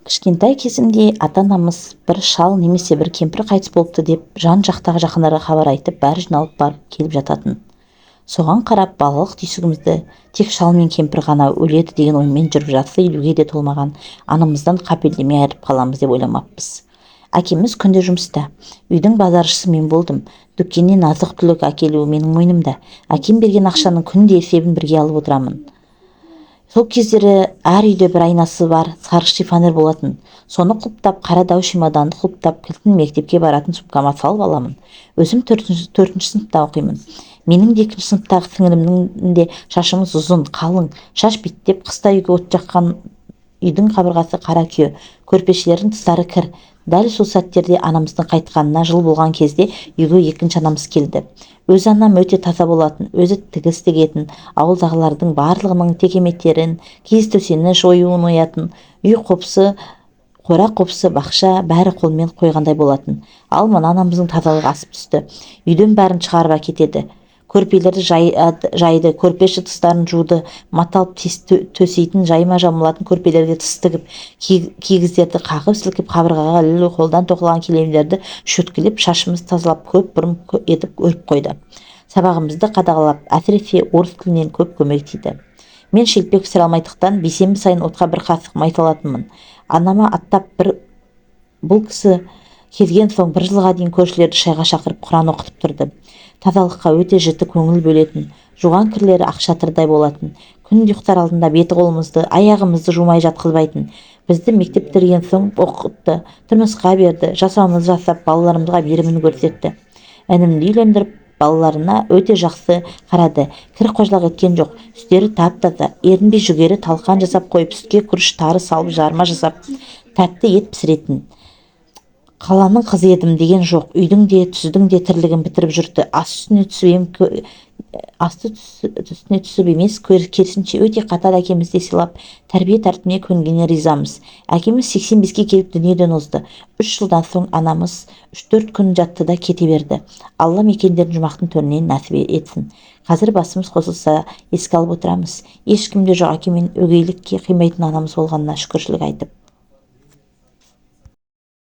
Кішкентай кезімде ата-анамыз бір шал немесе бір кемпір қайтыс болыпты деп жан-жақтағы жақындарға хабар айтып, бәрі жиналып барып келіп жататын. Соған қарап балалық түйсігімізді тек шал мен кемпір ғана өледі деген оймен жүріп, жасы 50-ге де толмаған анамыздан қапелімде айырылып қаламыз деп ойламаппыз. Әкеміз күнде жұмыста. Үйдің базаршысы мен болдым. Дүкеннен азық-түлік әкелу менің мойнымда. Әкем берген ақшаның күнде есебін бірге алып отырамын. Сол кездері әр үйде бір айнасы бар сары шифонер болатын. Соны құлыптап, қара дәу чемоданды құлыптап, кілтін мектепке баратын сумкама салып аламын. Өзім төртінші сыныпта оқимын. Менің де екінші сыныптағы сіңілімнің де шашымыз ұзын, қалың, шаш биттеп, қыста үйге от жаққан үйдің қабырғасы қара күйе, көрпешелердің тыстары кір. Дәл сол сәттерде анамыздың қайтқанына жыл болған кезде үйге екінші анамыз келді. Өз анам өте таза болатын, өзі тігіс тігетін, ауылдағылардың барлығының текеметтерін, киіз төсеніш оюын оятын, үй қопсы, қора қопсы, бақша бәрі қолмен қойғандай болатын. Ал мына анамыздың тазалығы асып түсті. Үйден бәрін шығарып әкетеді. Көрпелерді жайды, көрпеше тыстарын жуды, мата алып төсейтін, жайма жамылатын көрпелерге тыс тігіп, кигіздерді қағып сілкіп, қабырғаға ілулі қолдан тоқылған кілемдерді шөткілеп, шашымызды тазалап, көп бұрым етіп өріп қойды. Сабағымызды қадағалап, әсіресе орыс тілінен көп көмек тиді. Мен шелпек пісіре алмайтындықтан бейсенбі сайын отқа бір қасық май салатынмын. Анама аттап бір бұл кісі келген соң бір жылға дейін көршілерді шайға шақырып құран оқытып тұрды. Тазалыққа өте жіті көңіл бөлетін, жуған кірлері ақ шатырдай болатын. Күнде ұйықтар алдында беті қолымызды, аяғымызды жумай жатқызбайтын. Бізді мектеп бітірген соң оқытты, тұрмысқа берді, жасауымызды жасап, балаларымызға мейірімін көрсетті. Інімді үйлендіріп, балаларына өте жақсы қарады. Кір қожалақ еткен жоқ, үстері тап-таза, ерінбей жүгері талқан жасап қойып, сүтке күріш тары салып жарма жасап, тәтті ет пісіретін. Қаланың қызы едім деген жоқ, үйдің де, түздің де тірлігін бітіріп жүрді. Асты үстіне түсіп емес, керісінше өте қатал әкемізді сыйлап, тәрбие тәртібіне көнгеніне ризамыз. Әкеміз 85-ке келіп дүниеден озды. 3 жылдан соң анамыз 3-4 күн жатты да кете берді. Алла мекендерін жұмақтың төрінен нәсіп етсін. Қазір басымыз қосылса еске алып отырамыз. Ешкімде жоқ әкемен өгейлікке қимайтын анамыз болғанына шүкіршілік айтып.